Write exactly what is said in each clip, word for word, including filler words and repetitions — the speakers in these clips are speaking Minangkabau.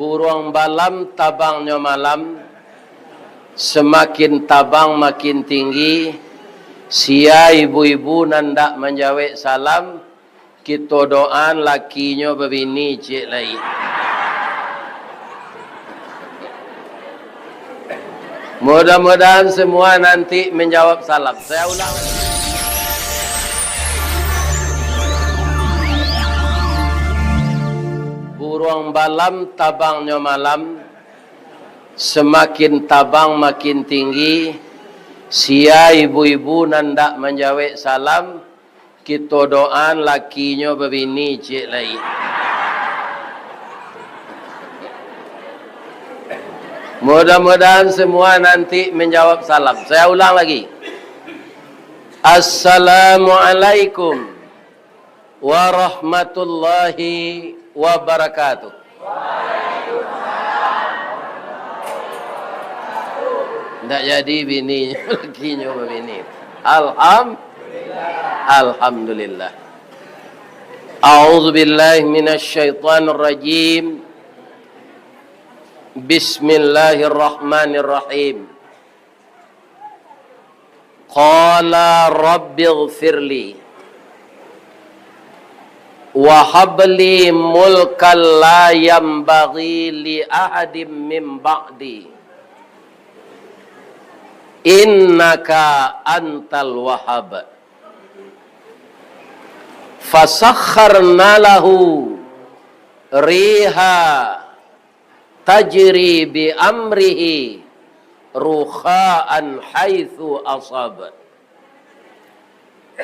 Buruang balam tabangnyo malam, samakin tabang makin tinggi. Sia ibu-ibu nan dak manjawek salam, kito doaan lakinyo babini ciek lai. Mudah-mudahan semua nanti menjawab salam. Saya ulang. Buruang balam tabangnyo malam, samakin tabang makin tinggi. Sia ibu-ibu nan dak manjawek salam, kito doaan lakinyo babini ciek lai. Mudah-mudahan semua nanti menjawab salam. Saya ulang lagi. Assalamualaikum warahmatullahi wabarakatuh. Ndak jadi bini, lakinyo babini. Alham-, Alhamdulillah. A'udzubillahi minasyaitonirrajim. Bismillahirrahmanirrahim. Qala rabbighfirli wa habli mulkan la yanbaghi li ahadim min ba'di, innaka antal wahhab. Fasakharna lahu riha tajri bi amrihi rukha'an haitsu asab.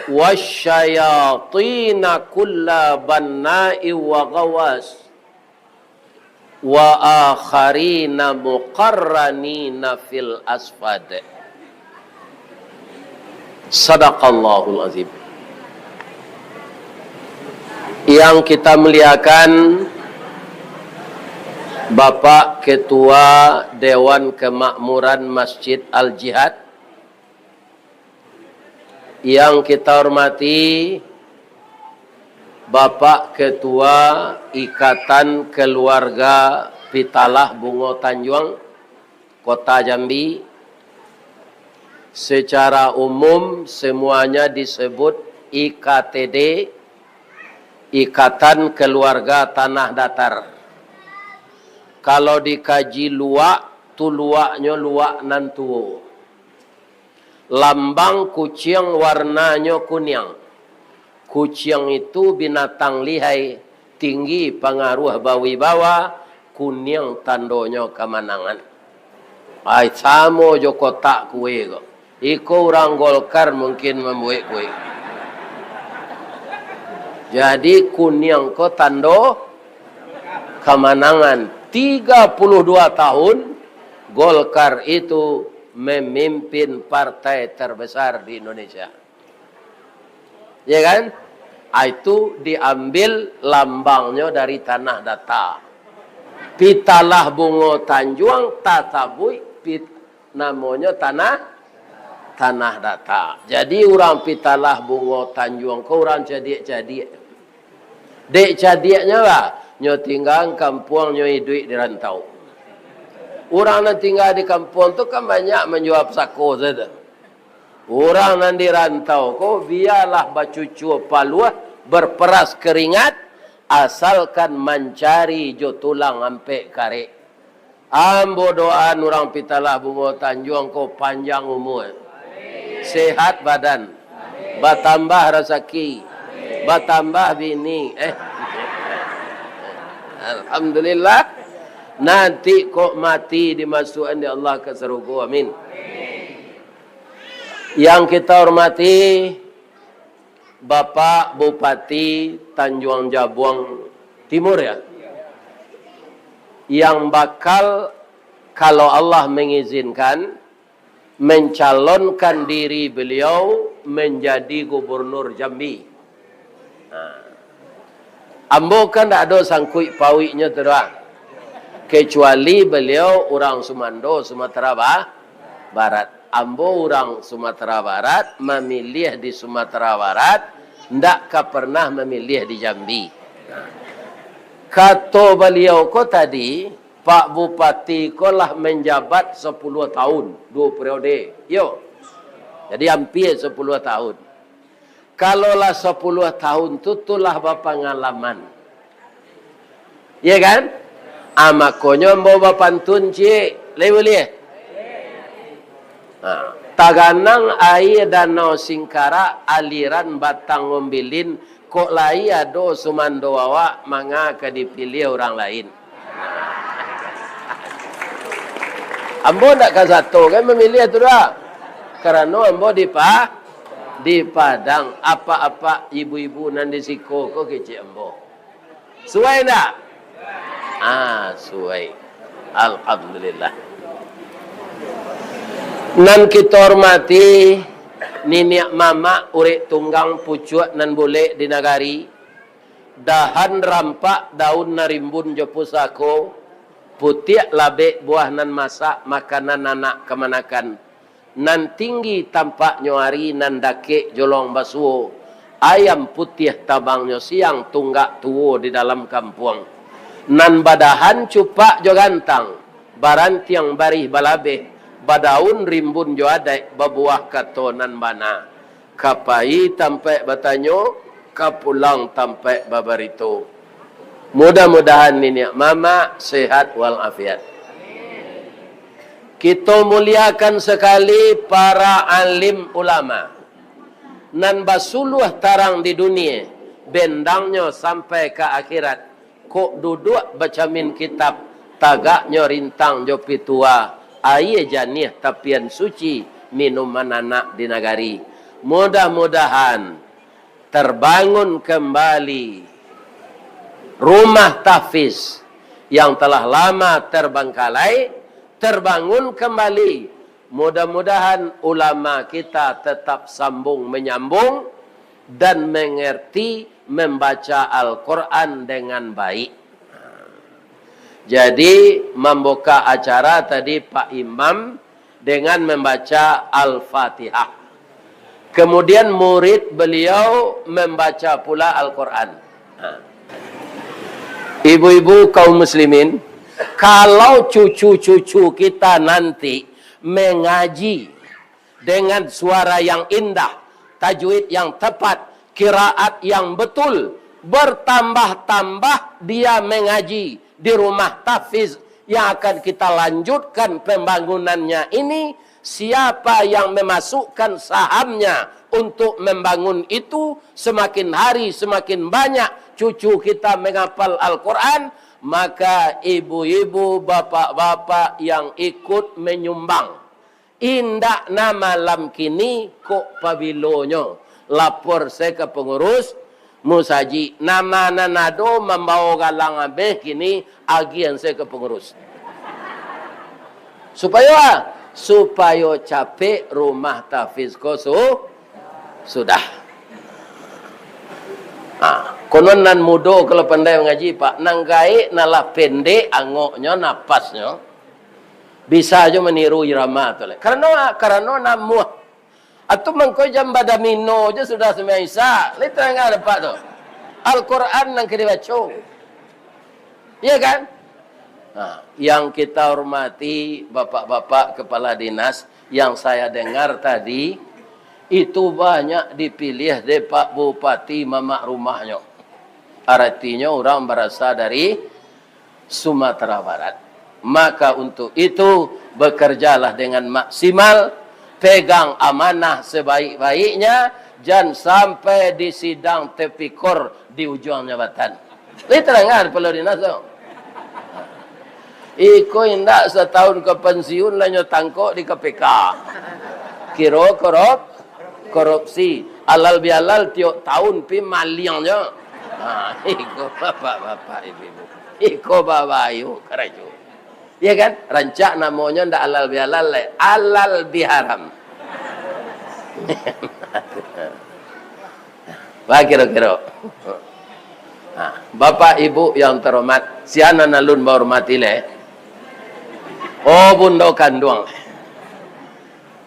Wasyayatina kulla banna'in wa ghawas. Wa akharina muqarranina fil asfad. Sadaqallahul azim. Yang kita muliakan, Bapak Ketua Dewan Kemakmuran Masjid Al-Jihad, yang kita hormati, Bapak Ketua Ikatan Keluarga Pitalah Bungo Tanjuang, Kota Jambi, secara umum semuanya disebut I K T D, Ikatan Keluarga Tanah Datar. Kalau dikaji luak, tu luaknyo luak nan tuo. Lambang kuciang warnanyo kuniang. Kuciang itu binatang lihai, tinggi pangaruah bawibawa, kuniang tandonyo kamanangan. Ai, samo jo kotak kue ko. Iko urang Golkar mungkin mambuek kue. Jadi, kuniang ko tando kamanangan. Tiga puluh dua tahun Golkar itu memimpin partai terbesar di Indonesia. Ya kan? Ah, itu diambil lambangnyo dari Tanah Datar. Pitalah Bungo Tanjuang tasabuik pit-, namonyo Tanah, Tanah Datar. Jadi, urang Pitalah Bungo Tanjuang ko urang cadiak-cadiak. Dek cadiaknyo lah, nyo tingga kampuang, nyo iduik di rantau. Urang nan tingga di kampuang tu kan banyak manjua pusako sajo. Urang nan di rantau ko, bialah bacucua paluah, berperas keringat, asalkan mancari jo tulang ampek karek. Ambo doaan urang Pitalah Bungo Tanjuang ko panjang umua, sehat badan, batambah rasaki, batambah bini. Eh. Alhamdulillah. Nanti kok mati dimasukan dek Allah ka sarugo. Amin. Yang kita hormati, Bapak Bupati Tanjuang Jabuang Timur, ya, yang bakal, kalau Allah mengizinkan, mencalonkan diri beliau menjadi Gubernur Jambi. Nah, ambo kan ndak ado sangkuik pauiknyo tu doh. Kecuali beliau urang Sumando, Sumatera Ba-, Barat. Ambo urang Sumatera Barat, mamiliah di Sumatera Barat, ndak ka pernah mamiliah di Jambi. Kato baliau ko tadi, Pak Bupati ko lah manjabat sapuluah tahun, duo periode. Yo. Jadi, ampia sapuluah tahun. Kalau lah sapuluah tahun tu, tu lah bapangalaman. Iya kan? Ah, makonyo ambo bapantun ciek. Lai buliah? Ha, taganang aia Danau Singkarak, aliran Batang Ombilin, kok lai ado sumando awak, manga ka dipiliah urang lain. Ambo ndak ka sato kan mamiliah tu doh. Karano ambo di Pa-, di Padang, apak-apak ibu-ibu nan di siko ko kecek ambo. Suai ndak? Ah, suai. Alhamdulillah. Nan kito hormati, niniak mamak, urek tunggang, pucuak nan bulek di nagari, dahan rampak, daun nan rimbun jo pusako, putiak labek, buah nan masak, makanan anak kamanakan, nan tinggi tampaknyo ari, nan dakek jolong basuo, ayam putiah tabangnyo siang, tunggak tuo di dalam kampuang, nan badahan cupak jo gantang, barantiang barih balabeh, badaun rimbun jo adaik, babuah kato nan bana. Ka pai tampaik batanyo, ka pulang tampaik babarito. Mudah-mudahan niniak mamak sehat walafiat. Kito muliakan sakali para alim ulama nan basuluah tarang di dunia, bendangnyo sampai ka akhirat. Kok duduak bacamin kitab, tagaknyo rintang jo pitua, aia janiah tapian suci, minuman anak di nagari. Mudah-mudahan terbangun kembali rumah tahfiz yang telah lama terbengkalai, terbangun kembali. Mudah-mudahan ulama kita tetap sambung menyambung dan mengerti membaca Al-Quran dengan baik. Jadi, membuka acara tadi Pak Imam dengan membaca Al-Fatihah. Kemudian murid beliau membaca pula Al-Quran. Ha. Ibu-ibu kaum muslimin, kalau cucu-cucu kita nanti mengaji dengan suara yang indah, tajwid yang tepat, qiraat yang betul, bertambah-tambah dia mengaji di rumah tahfiz yang akan kita lanjutkan pembangunannya ini, siapa yang memasukkan sahamnya untuk membangun itu, semakin hari semakin banyak cucu kita menghafal Al-Quran, maka ibu-ibu, bapak-bapak yang ikut menyumbang, indak na malam kini, kok pabilonyo lapor se ka pangurus musajik. Nama nan ado mambao galang abeh kini, agian se ka pangurus. Supayo a? Supayo capek rumah tahfiz ko su-, sudah. Ha, konon nan mudo kalau pandai mangaji, Pak, nan gaek nan lah pendek angoknyo, napasnyo, bisa jo maniru irama tu lai. Karano, karano namuah. Atu mangko jam badomino jo sudah sumbayang Isya. Lai tadanga dek Apak tu. Al-Quran nan ka dibaco. Iya kan? Nah, yang kita hormati Bapak-bapak Kepala Dinas, yang saya dengar tadi, itu banyak dipilih dek Pak Bupati mamak rumahnyo. Aratinyo urang barasa dari Sumatera Barat. Maka untuk itu, bekerjalah dengan maksimal, pegang amanah sebaik-baiknya, jan sampai di sidang tepikor di ujuang jabatan. Lai tadanga dek Kepala Dinas tu. Iko indak satahun ka pansiun lah nyo tangkok di K P K. Kiro korup-, korupsi. Alal bihalal tiok tahun pi maliang nyo. Ha, iko bapak-bapak, ibu-ibu. Iko babayo karajo. Iya kan? Rancak namonyo ndak alal bihalal lai. Alal biharam. Bah, kiro-kiro. Nah, Bapak Ibu yang terhormat, sia nan alun bahormati leh. Oh, Bundo Kanduang.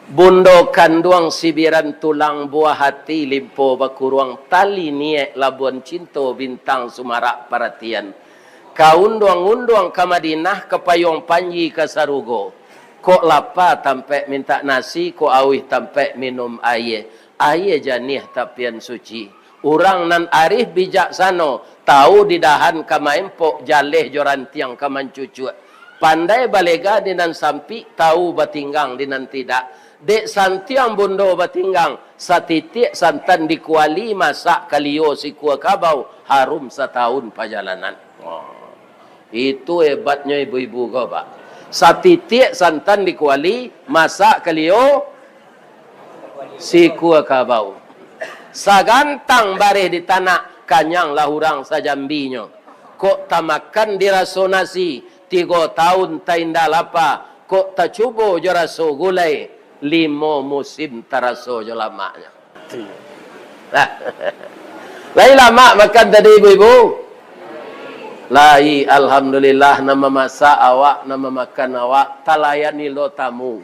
Bundo Kanduang sibiran tulang buah hati, limpo bakuruang tali niaik, labuan cinto bintang sumarak paratian. Ka unduang-unduang ka Madinah, ka payuang panji ka sarugo. Kok lapa tampek mintak nasi, kok auih tampek minum aia. Aia janiah tapian suci. Urang nan arih bijaksano, tau di dahan ka maempok, jaleh jo rantiang ka mancucuak. Pandai balega di nan sampik, tau batinggang di nan tidak. Dek santiang bundo batinggang, satitiak santan di kuali, masak kalio sikua kabau, harum satahun pajalanan. Wah, itu hebatnyo ibu-ibu ko, Pak. Satitiak santan di kuali, masak kalio sikua kabau. Sagantang bareh di tanak, kanyanglah urang sajambinyo. Kok tamakan diraso nasi, tigo taun tainda lapa, kok tacubo jo raso gulai, limo musim taraso jo lamaknyo. Lah. Lai lamak makan tadi, ibu-ibu? Lai, alhamdulillah, nan mamasak awak, nan mamakan awak, talayani lo tamu.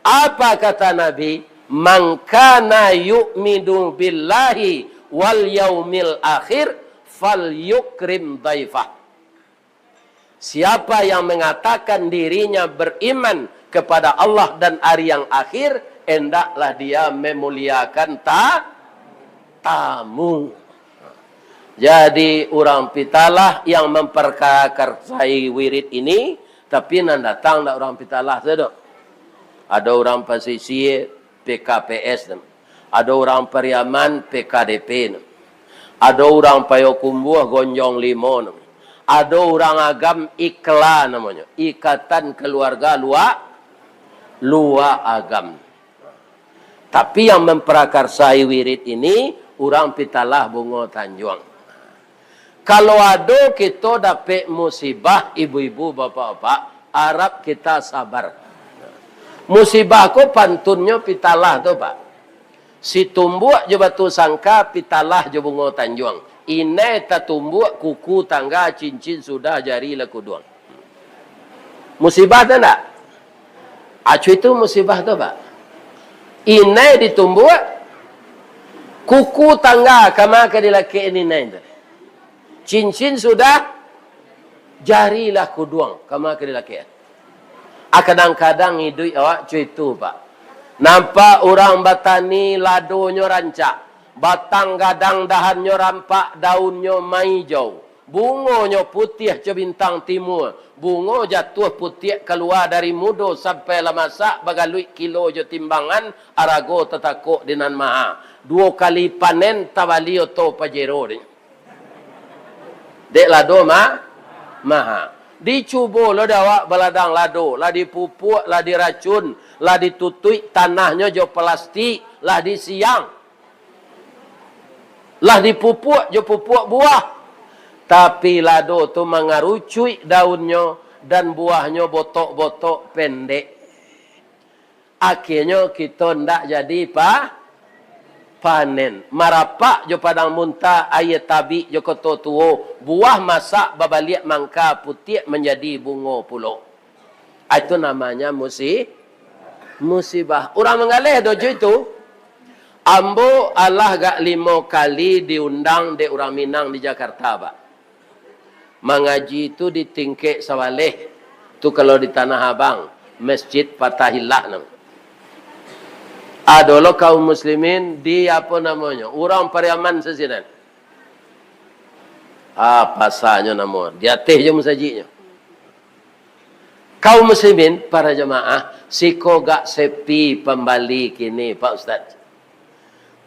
Apa kata Nabi? "Man kana yu'minu billahi wal yaumil akhir, falyukrim daifah." Siapa yang mengatakan dirinya beriman kepada Allah dan hari yang akhir, hendaklah dia memuliakan ta-, tamu. Jadi, urang Pitalah yang memperkarsai wirid ini, tapi nan datang ndak urang Pitalah tu doh. Ado urang Pasisia, P K P S tu. Ado urang Pariaman, P K D P tu. Ado urang Payokumbuah, Gonjong Limo tu. Ado urang Agam, IKLA namonyo, Ikatan Keluarga Luak, Luak Agam. Tapi yang memprakarsai wirid ini, urang Pitalah Bungo Tanjuang. Kalau ado kito dapek musibah, ibu-ibu, bapak-bapak, arap kita sabar. Musibah ko pantunnyo Pitalah tu, Pak. Situmbuak jo Batu Sangka, Pitalah jo Bungo Tanjuang. Inai tatumbuak, kuku tangga, cincin sudah, jari lah kuduang. Musibah tu ndak? Acu itu musibah tu, Pak. Inai ditumbuak, kuku tangga kama ka dilakek inai tu. Cincin sudah, jari lah kuduang kama ka dilakek. Ah, kadang-kadang iduik awak co itu, Pak. Nampak urang batani, ladonyo rancak, batang gadang dahannyo rampak, daunnyo maijau. Bungonyo putiah co bintang timua, bungo jatuah putiak kalua dari mudo sampai lah masak, bagaluik kilo jo timbangan, arago tatakok di nan maha. Duo kali panen tabali oto pajero dek, dek lado ma-, maha. Dicubo lo dek awak baladang lado, lah dipupuak, lah diracun, lah ditutuik tanahnyo jo palastik, lah disiang. Lah dipupuak jo pupuak buah, tapi lado tu mangarucuik daunnyo, dan buahnyo botok-botok pendek. Akhianyo kito ndak jadi pa-, panen. Marapak jo Padang Muntah, Aia Tabik jo Koto Tuo, buah masak babaliak mangka, putiak manjadi bungo pulo. Ah, itu namanya musi-, musibah. Urang manggaleh dojo itu. Ambo alah gak limo kali diundang dek urang Minang di Jakarta, Pak. Mangaji tu di Tingkek Sabaleh, tu kalau di Tanah Abang, Masjid Fatahillah namo. Ado lo kaum muslimin di, apo namonyo, urang Pariaman sasinan. Ah, pasanyo namo, di ateh jo musajiknyo. Kaum muslimin, para jamaah, siko gak sepi pambali kini, Pak Ustaz.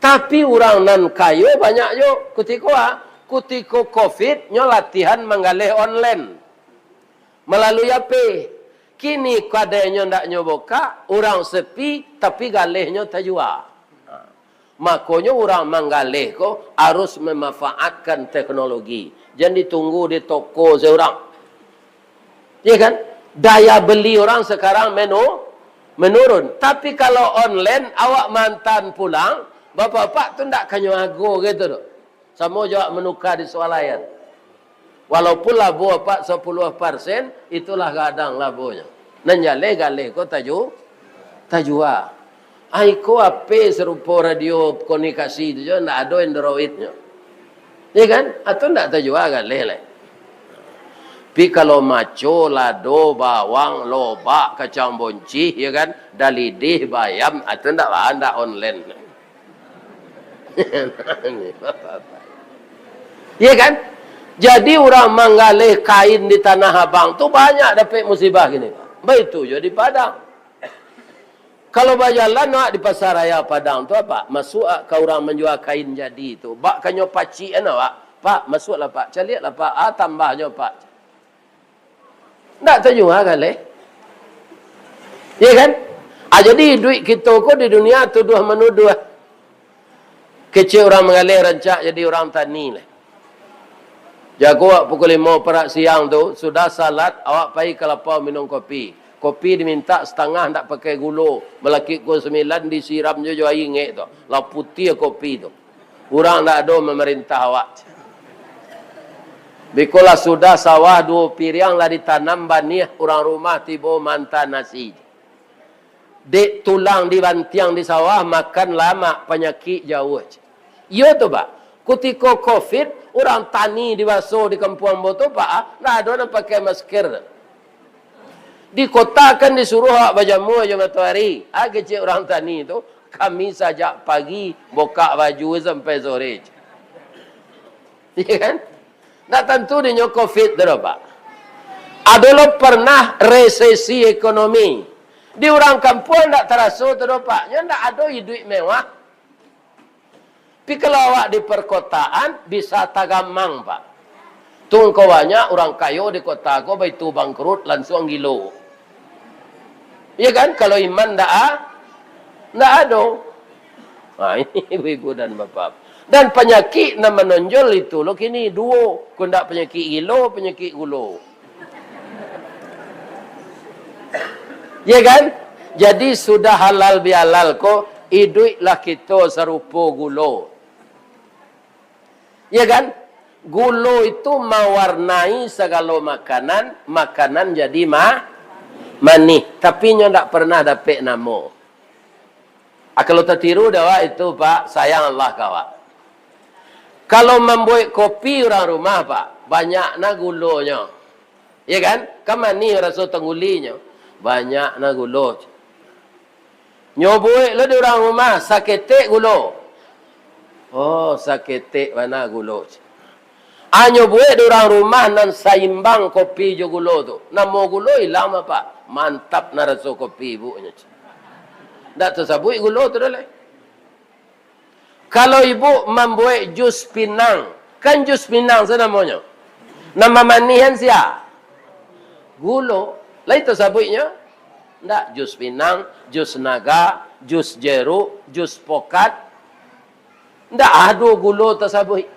Tapi urang nan kayo banyak jo, kutiko, ah, kutiko covid, nyo latihan manggaleh online malalui H P. Kini kadainyo ndak nyo bukak, urang sepi, tapi galehnyo tajua. Makonyo urang manggaleh ko harus memanfaatkan teknologi. Jan ditunggu di toko se urang. Ya kan? Daya beli orang sekarang menu-, menurun. Tapi kalau online, awak mantan pulang, bapak-bapak tu ndak kanyo ago gitu tu. Samo jo awak manuka di swalayan. Walaupun labo apak sapuluah parsen, itulah gadang labonyo. Nan jaleh galeh ko taju-, tajua. Ai ko H P sarupo radio komunikasi tu jo, ndak ado Androidnyo. Ya kan? Atau ndak tajua galeh lai. Tapi kalau maco, lado, bawang, lobak, kacang boncih, ya kan, dalidih, bayam, itu ndak, ndak online. Iya kan? Jadi urang manggaleh kain di Tanah Abang tu banyak dapek musibah gini, Pak. Baitu jo di Padang. Kalau bajalan awak di Pasar Raya Padang tu, apa? Masuak ka urang manjua kain jadi tu. Bak kanyo pacik an awak. "Pak, masuaklah, Pak. Caliaklah, Pak. Ah, tambahnyo, Pak." Ndak tajua galeh. Iya kan? Ah, jadi iduik kito ko di dunia tuduah-manuduah. Kecek urang manggaleh rancak jadi urang tani lai. Jago awak pukul limo parak siang tu, sudah salat, awak pai ka lapau minum kopi. Kopi dimintak satangah ndak pakai gulo, malakik pukul sambilan disiram jo, jo aia ingek tu. Lah putiah kopi tu. Urang ndak ado mamarintah awak. Bikolah sudah sawah duo piriang lah ditanam baniah, urang rumah tibo maanta nasi. Dek tulang dibantiang di sawah, makan lamak, panyakik jauah. Iyo tu, Pak. Kutiko covid, urang tani di baso di kampuang ambo tu, Pak, ah, ndak ado nan pakai masker. Di kota kan disuruah awak bajamua jo matoari. Ah, kecek urang tani tu, kami sajak pagi bukak baju sampai sore. Iya kan? Ndak tantu dinyo covid tu doh, Pak. Ado lo pernah resesi ekonomi. Di urang kampuang ndak taraso tu doh, Pak. Nyo ndak ado iduik mewah. Tapi kalau awak di perkotaan, bisa tagamang, Pak. Tu angko banyak urang kayo di kota ko, baitu bangkrut, lansuang gilo. Iya kan? Kalau iman ndak a-, ndak ado. Ha, ini ibu-ibu dan bapak. Dan panyakik nan manonjol itu lo kini, duo. Ko ndak panyakik gilo, panyakik gulo. Ya kan? Jadi sudah halal bihalal ko, iduiklah kito sarupo gulo. Ya kan? Gulo itu mawarnai sagalo makanan, makanan jadi ma-, manih. Tapi nyo ndak pernah dapek namo. Ah, kalau tatiru dek awak itu, Pak, sayang Allah ka awak. Kalau mambuek kopi urang rumah, Pak, banyak na gulonyo. Ya kan? Kan manih raso tanggulinyo. Banyak na gulo. Nyo buek lo di urang rumah, saketek gulo. Oh, saketek bana gulo. Anyo buek di urang rumah nan saimbang kopi jo gulo tu. Namo gulo ilang, Pak. Mantap na raso kopi ibuknyo. Ndak tasabuik gulo tu doh lai. Kalau ibuk mambuek jus pinang, kan jus pinang se namonyo. Nan mamanihan sia? Gulo. Lai tasabuiknyo? Ndak, jus pinang, jus naga, jus jeruk, jus pokat. Ndak ado gulo tasabuik.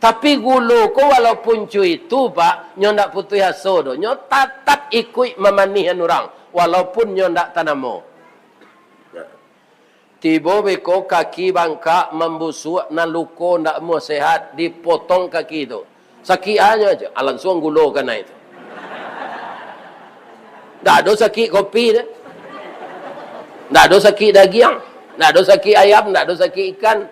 Tapi gulo ko walaupun cuitu, Pak, nyo ndak putuih aso doh. Nyo tatap ikuik mamanihan urang, walaupun nyo ndak tanamo. Tibo beko kaki bangkak, mambusuak, nan luko ndak amuah sehat, dipotong kaki tu. Sakik anyo aja, ah, lansuang gulo kanai tu. Ndak ado sakik kopi tu. Ndak ado sakik dagiang. Ndak ado sakik ayam, ndak ado sakik ikan.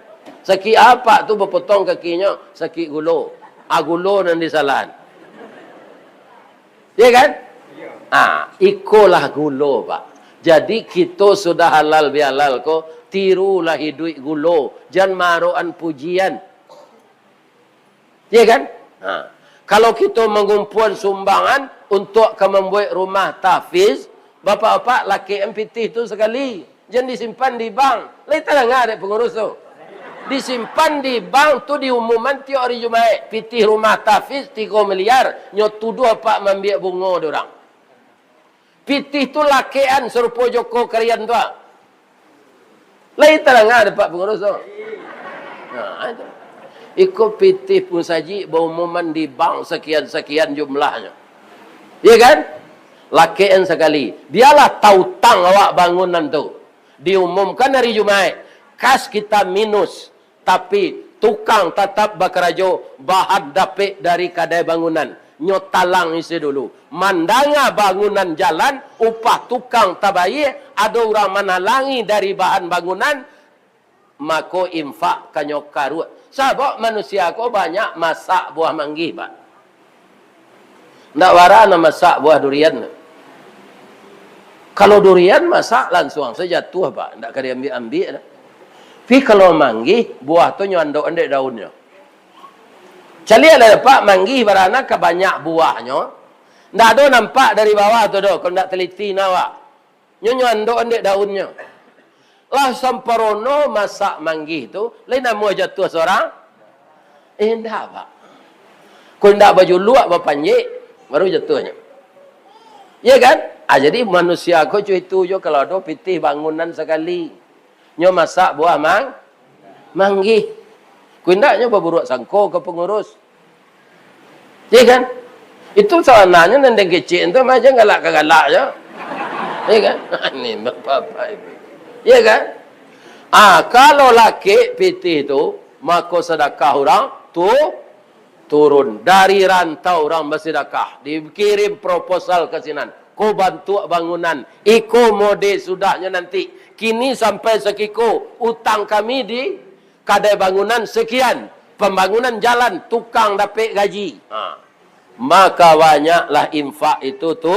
Sakik apak tu bapotong kakinyo, sakik gulo. Ah, gulo nan disalahan. Ya kan? Ah, ikolah gulo, Pak. Jadi, kito sudah halal bihalal ko, tirulah iduik gulo, jan maarokan pujian. Ya kan? Ha. Kalau kito mangumpuan sumbangan untuak ka mambuek rumah tahfiz, bapak-bapak, lakekan pitih tu sakali. Jan disimpan di bank. Lai tadanga dek pangurus tu? Disimpan di bank tu, diumuman tiok ari Jumaik. Pitih rumah tahfiz tigo miliar, nyo tuduah apak maambiak bungo di urang. Pitih tu lakekan sarupo joko karian tu, ah. Lai tadanga dek apak pangurus tu? Nah, itu. Iko pitih musajik baumuman di bank sakian-sakian jumlahnyo. Iya kan? Lakekan sakali. Bialah tautang awak bangunan tu. Diumumkan ari Jumaik, kas kita minus, tapi tukang tatap bakarajo, bahan dapek dari kadai bangunan, nyo talang isi dulu. Mandanga bangunan jalan, upah tukang tabayie, ado urang manalangi dari bahan bangunan, mako infak ka nyo karuak. Sabab manusia ko banyak masak buah manggih, Pak. Ndak bara nan masak buah durian. Kalau durian masak lansuang sajo jatuah, Pak. Ndak ka diambiak-ambiak doh. Tapi kalau manggih, buah tu nyo andok andek daunnyo. Caliak lah, Pak, manggih barana ka banyak buahnyo. Ndak ado nampak dari bawah tu doh, kalau ndak teliti nah, Pak. Nyo, nyo andok andek daunnyo. Lah samparono masak manggih tu, lai namuah jatuah sorang? Eh, indak, Pak. Kok indak bajuluak, bapanjek, baru jatuahnyo. Iya kan? Ah, jadi manusia ko co itu jo, kalau ado pitih bangunan sakali. Nyo masak buah mang-, manggih. Kok indak nyo baburuak sangko ka pangurus. Iya kan? Itu sabananyo nan den kecek tu macam galak ka galak je. Iya kan? Ni bapak-bapak ibu. Iya kan? Ah, kalau lakek pitih tu, mako sadakah urang tu turun. Dari rantau urang basadakah, dikirim proposal ka sinan. Ko bantuak bangunan, iko mode sudahnyo nanti. Kini sampai sakiko, utang kami di kadai bangunan sekian, pambangunan jalan, tukang dapek gaji. Ha. Maka banyaklah infak itu tu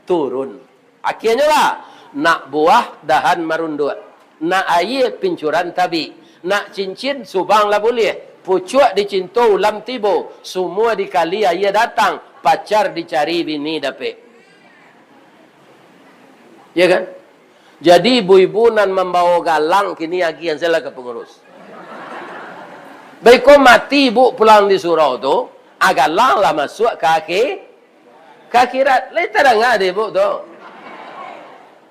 turun. Akhianyo lah, nak buah dahan marunduak, nak aia pincuran tabik, nak cincin subang lah buliah, pucuak dicinto ulam tibo, sumua dikali aia datang, pacar dicari bini dapek. Ya kan? Jadi ibu-ibu nan mambawo galang kini agiahan sajolah ka pangurus. Baiko mati ibu pulang di surau tu, ah, galang lah masuak ka akhi-, ka akhirat. Lai tadanga dek ibu tu.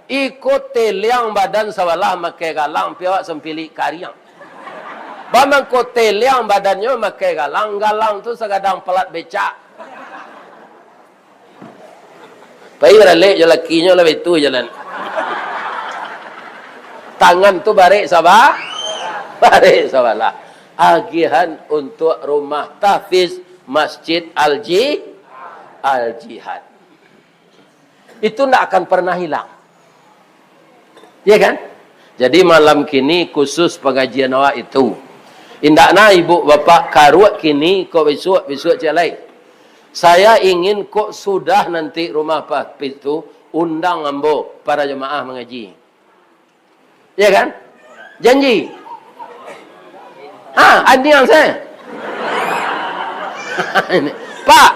Iko teliang badan sabalah makai galang, pi awak sampilik kariang. Bamangko teliang badannyo makai galang, galang tu sagadang palat becak. Pai baralek jo lakinyo lah baitu jalan. Tangan tu barek saba-, barek sabalah. Agihan untuak rumah tahfiz Masjid Al-Ji-, Al-Jihad. Itu ndak akan pernah hilang. Ya kan? Jadi malam kini khusus pangajian awak itu. Indak nah ibu bapak karuak kini, kok bisuak, bisuak ciek lai. Saya ingin kok sudah nanti rumah Pak Hafiz tu, undang ambo para jamaah mangaji. Ya kan? Janji? Ha, aniang saya. Pak,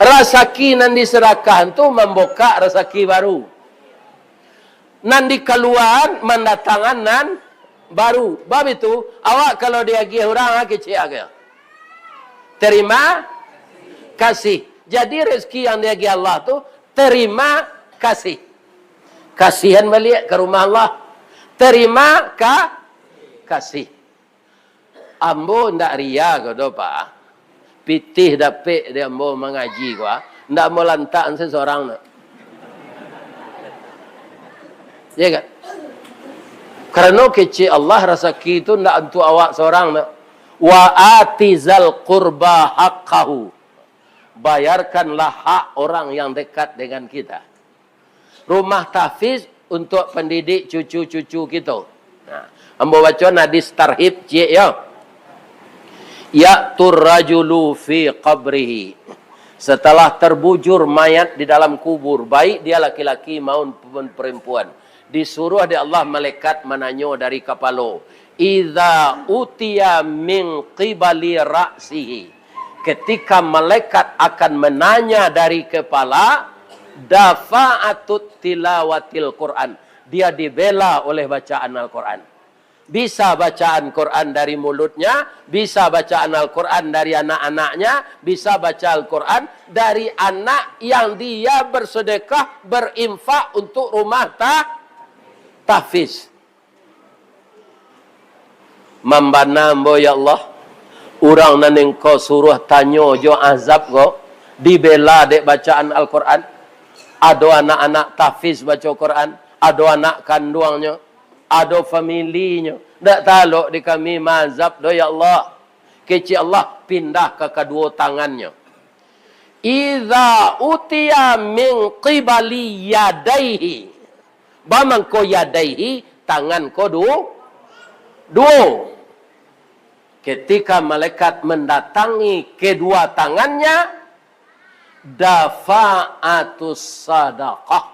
rasaki nan disadakahan tu mambukak rasaki baru. Nan dikaluaan mandatangan nan baru. Bab itu, awak kalau diagiah urang, ah, kecek agiah. Terima kasih. Jadi, rezeki yang diagiah Allah tu, terima kasih. Kasihan baliak ka rumah Allah. Terima ka-, kasih. Ambo ndak ria ko doh, Pak. Pitih dapek di ambo mangaji ko, ah. Ndak ambo lantak se sorang tu. Ya kan? Karano kecek Allah, rasaki tu ndak untuak awak sorang tu. Wa ati zal qurba haqqahu. Bayarkanlah hak orang yang dekat dengan kita. Rumah tahfiz untuak pandidik cucu-cucu kito. Nah, ambo baco hadis tarhib ciek yo. Ya'tur rajulu fi qabrihi. Setelah terbujur mayat di dalam kubur, baik dia laki-laki maupun perempuan, disuruh dek Allah malaikat mananyo dari kapalo. Idza utiya min qibali ra'sihi. Ketika malaikat akan menanya dari kepala, dafa'atut tilawatil Quran. Dia dibela oleh bacaan Al-Quran. Bisa bacaan Quran dari mulutnya, bisa bacaan Al-Quran dari anak-anaknya, bisa baca Al-Quran dari anak yang dia bersedekah, berinfak untuk rumah ta-, tahfiz. Mambana ambo, ya Allah, urang nan Engkau suruah tanyo jo azab ko, dibela dek bacaan Al-Quran. Ado anak-anak tahfiz baco Quran, ado anak kanduangnyo, ado familinyo. Ndak talok di kami maazab doh, ya Allah. Kecek Allah, pindah ka kaduo tangannyo. Idza utiya min qibali yadaihi. Bamangko yadaihi, tangan ko du-, duo. Ketika malaikat mendatangi kedua tangannya, Dafa'atus sadaqah.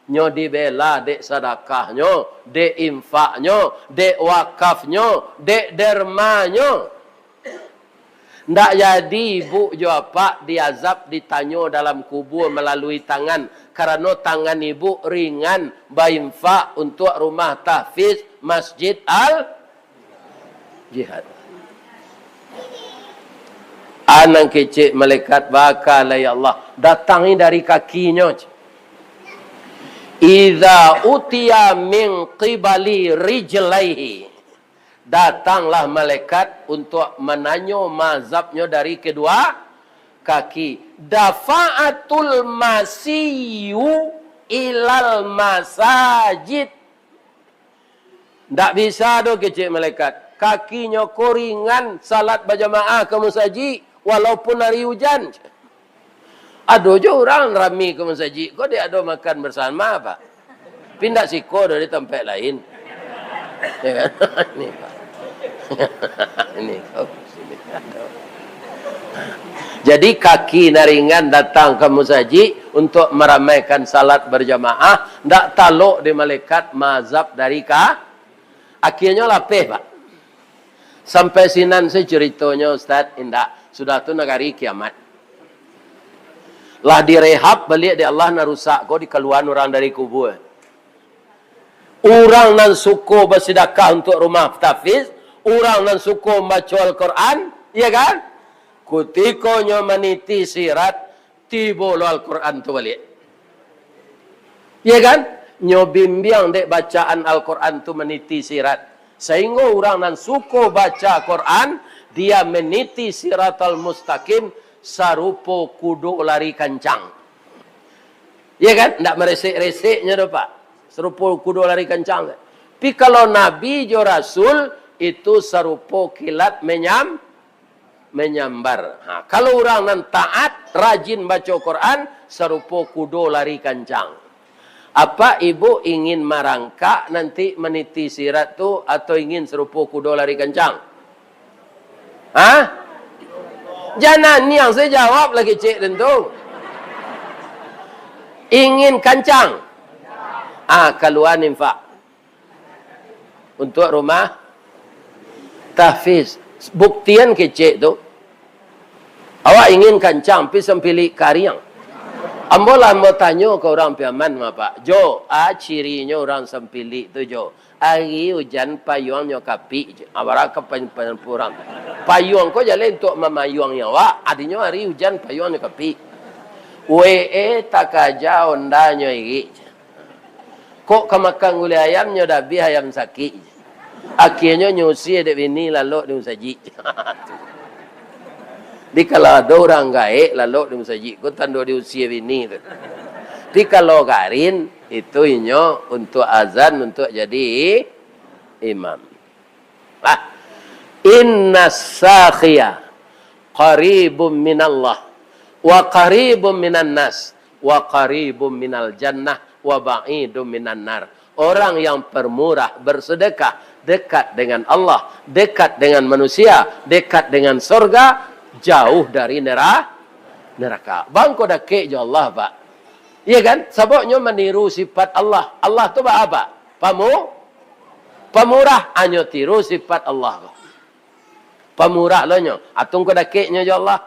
Nyo dibela dek sadakahnyo, dek infaknyo, dek wakafnyo, dek dermanyo. Ndak jadi ibuk jo apak diazab, ditanyo dalam kubua malalui tangan, karano tangan ibuk ringan bainfak untuak rumah tahfiz Masjid Al-Jihad. Anang kecek malaikat, bakalah ya Allah, datangi dari kakinyo. Iza utiya min qibali rijlaihi. Datanglah malaikat untuk mananyo mazabnyo dari kedua kaki. Dafa'atul masiyu ilal masajid. Ndak bisa doh kecek malaikat. Kakinyo ko ringan salat bajamaah ka musajik, walaupun hari ujan. Ado jo urang rami ka musajik ko, dek ado makan bersama, Pak. Tapi ndak siko doh di tampek lain. Ya kan? Ini, Pak. Ini kau sini. Jadi kaki nan ringan datang ka musajik untuk maramaikan salat berjamaah, ndak talok di malaikat mazab dari ka, akhirnyo lapeh, Pak. Sampai sinan se ceritonyo, Ustaz, indak. Sudah tu nagari kiamat. Lah direhab baliak dek Allah, nan rusak ko dikaluaan urang dari kubua. Urang nan suko basidakah untuak rumah tahfiz, urang nan suko mambaco Al-Quran, iya kan? Kutiko nyo maniti sirat, tibo lo Al-Quran tu baliak. Iya kan? Nyo bimbiang dek bacaan Al-Quran tu maniti sirat. Sahinggo urang nan suko baca Quran, dia meniti siratal mustaqim sarupo kudo lari kancang. Iya kan? Ndak maresek-reseknyo doh, Pak. Sarupo kudo lari kancang. Tapi kalau nabi jo rasul, itu sarupo kilat menyam-, menyambar. Ha, kalau urang nan taat, rajin baco Quran, sarupo kudo lari kancang. Apak ibuk ingin marangkak nanti maniti sirat tu, atau ingin sarupo kudo lari kancang? Ha? Jan naniang sajo jawab lah kecek den tu. Ingin kancang? Ah, kalua infak. Untuak rumah tahfiz. Buktian kecek tu. Awak ingin kancang, pi sampilik kariang. Ambo lah ambo tanyo ka urang Piaman, Bapak. Jo, a cirinyo urang sampilik tu, Jo? Ari ujan payuangnyo kapik, Jo. Abara ka pan-, pan-, urang. Payuang ko jaleh untuak mamayuangi awak, adinyo ari ujan payuangnyo kapik. Wee takaja ondanyo irik, Jo. Kok ka makan gulai ayam, nyo dabiah ayam sakik. Akhirnyo nyo usie dek bini lalok di musajik. Di kalau ado urang gaek lalok di musajik, ko tando diusie bini tu. Di kalau garin, itu inyo untuak azan, untuak jadi imam. Ah. Inna sakhiya qaribum minallah, wa qaribum minan nas, wa qaribum minal jannah, wa ba'idum minan nar. Orang yang pemurah, bersedekah, dekat dengan Allah, dekat dengan manusia, dekat dengan sorga, jauh dari nera-, neraka. Bangko dakek jo Allah, Pak. Iya kan? Sababnyo maniru sifat Allah. Allah tu ba apa? Pamu-, pamurah, anyo tiru sifat Allah. Pamurah lo nyo. Atungku dakeknyo jo Allah.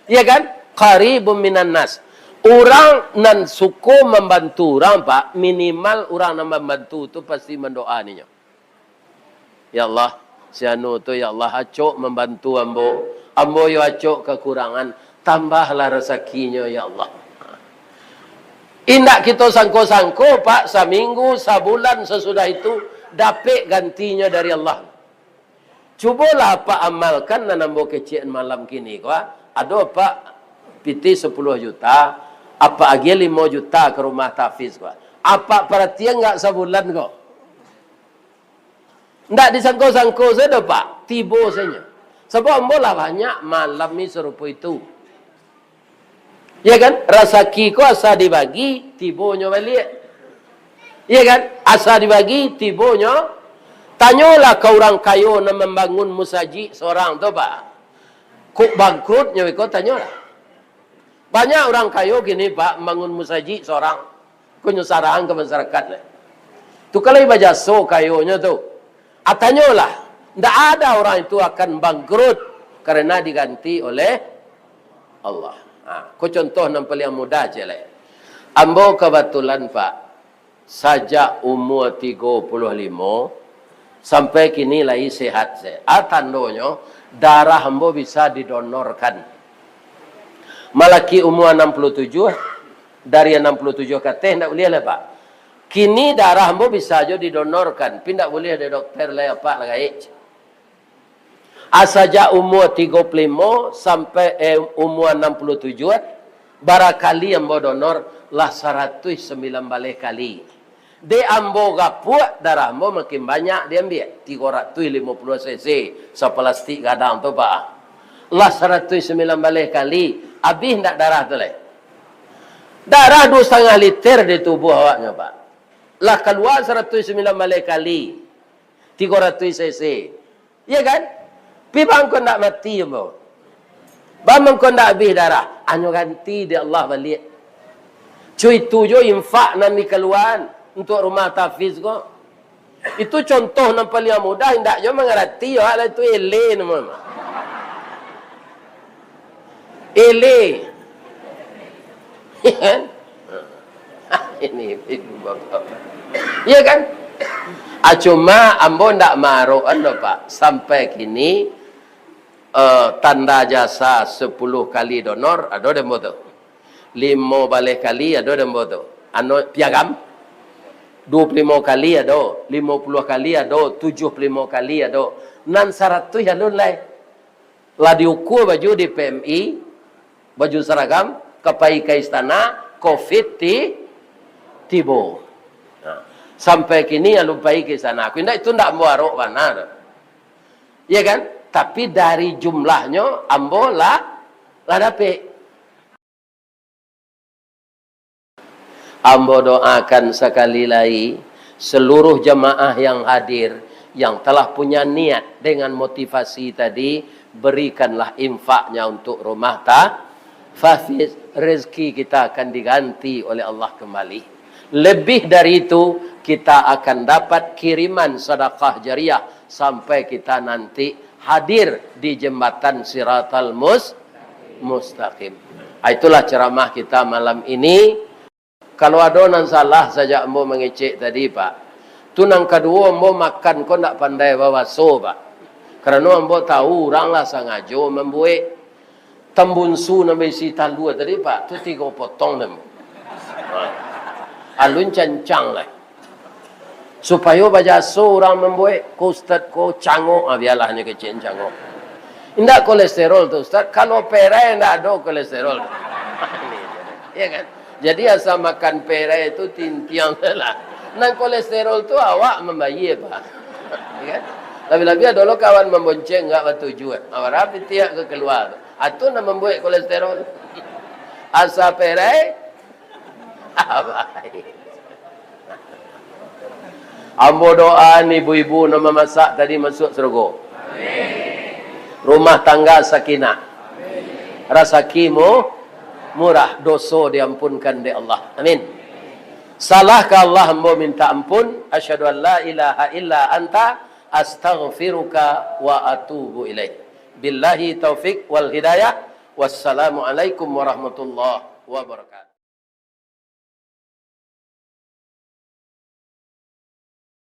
Iya kan? Qaribum minan nas. Urang nan suko mambantu urang, Pak, minimal urang nan mambantu tu pasti mandoa ninyo. Ya Allah, si anu tu, ya Allah, acok mambantu ambo. Ambo yo acok kakurangan. Tambahlah rasakinyo, ya Allah. Indak kito sangko-sangko, Pak, saminggu, sabulan sasudah itu, dapek gantinyo dari Allah. Cubolah Apak amalkan nan ambo kecek malam kini ko, ah. Ado Apak pitih sapuluah juta, Apak agiah limo juta ka rumah tahfiz ko, ah. Apak paratian nggak sabulan ko? Ndak disangko-sangko sajo, Pak. Tibo sajo. Sabab ambo lah banyak malam ni sarupo itu. Ya kan? Rasaki ko asa dibagi, tibonyo baliak. Ya kan? Asa dibagi, tibonyo. Tanyolah ka urang kayo nan mambangun musajik sorang tu, Pak. Kok bangkrutnyo iko, tanyolah. Banyak urang kayo kini, Pak, mambangun musajik sorang. Ko nyo sarahan ka masyarakat, leh. Tu kalau bajaso kayonyo tu. Ah, tanyolah, ndak ada orang itu akan bangkrut karena diganti oleh Allah. Ha, ko contoh nan paliang mudah, ciek lai. Ambo kabatulan, Pak, sajak umua tigo puluah limo sampai kini lai sehat se. Ah, tandonyo, darah ambo bisa didonorkan. Malaki umua anam puluah tujuah, dari anam puluah tujuah ka ateh, ndak buliah lai, Pak. Kini darah ambo bisa jo didonorkan, tapi ndak buliah dek dokter lai, Apak, lah gaek. Ah, sajak umua tigo puluah limo sampai, eh, umua anam puluah tujuah, bara kali ambo donor? Lah saratuih sambilan baleh kali. Dek ambo gapuak, darah ambo makin banyak diambiak, tigo ratuih limo puluah cc, sapalastik gadang tu, Pak. Lah saratuih sambilan baleh kali, abih ndak darah tu lai? Darah duo satangah liter di tubuah awaknyo, Pak. Lah kalua saratuih sambilan baleh kali, tigo ratuih cc. Iya kan? Pi bangko ndak mati ambo. Bang mangko ndak abih darah, anyo ganti dek Allah baliak. Cu itu jo infak nan dikaluaan untuak rumah tahfiz ko. Itu contoh nan paliang mudah, indak jo mangarati, yo, alah itu ele namo. Ele. Iya kan? Ini ibu bapak. Iya kan? Ah, cuma ambo ndak maarokan doh, Pak. Sampai kini, eh, tanda jasa sepuluh kali donor, ado dek ambo tu. Limo baleh kali ado dek ambo tu. Ano, piagam. Duo puluah limo kali ado, limo puluah kali ado, tujuah puluah limo kali ado. Nan saratuih alun lai. Lah diukua baju di P M I, baju saragam, ka pai ka istana, covid ti-, tibo. Nah, sampai kini alun pai ka istana. Aku indak, itu ndak ambo arok bana tu. Iya kan? Tapi dari jumlahnyo, ambo lah, lah dapek. Ambo doakan sakali lai, seluruh jamaah yang hadir, yang telah punya niat dengan motivasi tadi, berikanlah infaknya untuk rumah ta-, tahfiz, rezeki kita akan diganti oleh Allah kembali. Lebih dari itu, kita akan dapat kiriman sedekah jariah sampai kita nanti hadir di jembatan Siratal Mus-, Mustaqim. Ah, itulah ceramah kita malam ini. Kalau ado nan salah sajak ambo mangecek tadi, Pak, tu nan kaduo, ambo makan ko ndak pandai babaso, Pak. Karano ambo tahu urang lah sangajo mambuek. Tambunsu nan baisi talua tadi, Pak, tu tigo potong dek ambo. Ha. Alun cancang lai. Supayo bajaso urang mambuek, ko ustad ko cangok, ah, bialah nyo kecek cangok. Indak kolesterol tu, ustad, kalau perai indak ado kolesterol. Iya kan? Jadi asa makan perai tu tintiang lah. Nan kolesterol tu awak mambayia, Pak. Iya kan? Labiah-labiah dulu kawan mambonceng nggak batujuan. Awak rapi tiak ke keluar tu. Atu nan mambuek kolesterol. Asa perai, Ambo doaan ibu-ibu nan mamasak tadi masuak sarugo. Rumah tangga sakinah. Rasaki mu-, murah, doso diampunkan dek Allah. Amin. Salah ka Allah, ambo minta ampun. Asyhadu an la ilaha illa anta, astaghfiruka wa atubu ilaik. Billahi taufik wal hidayah. Wassalamualaikum warahmatullahi wabarakatuh.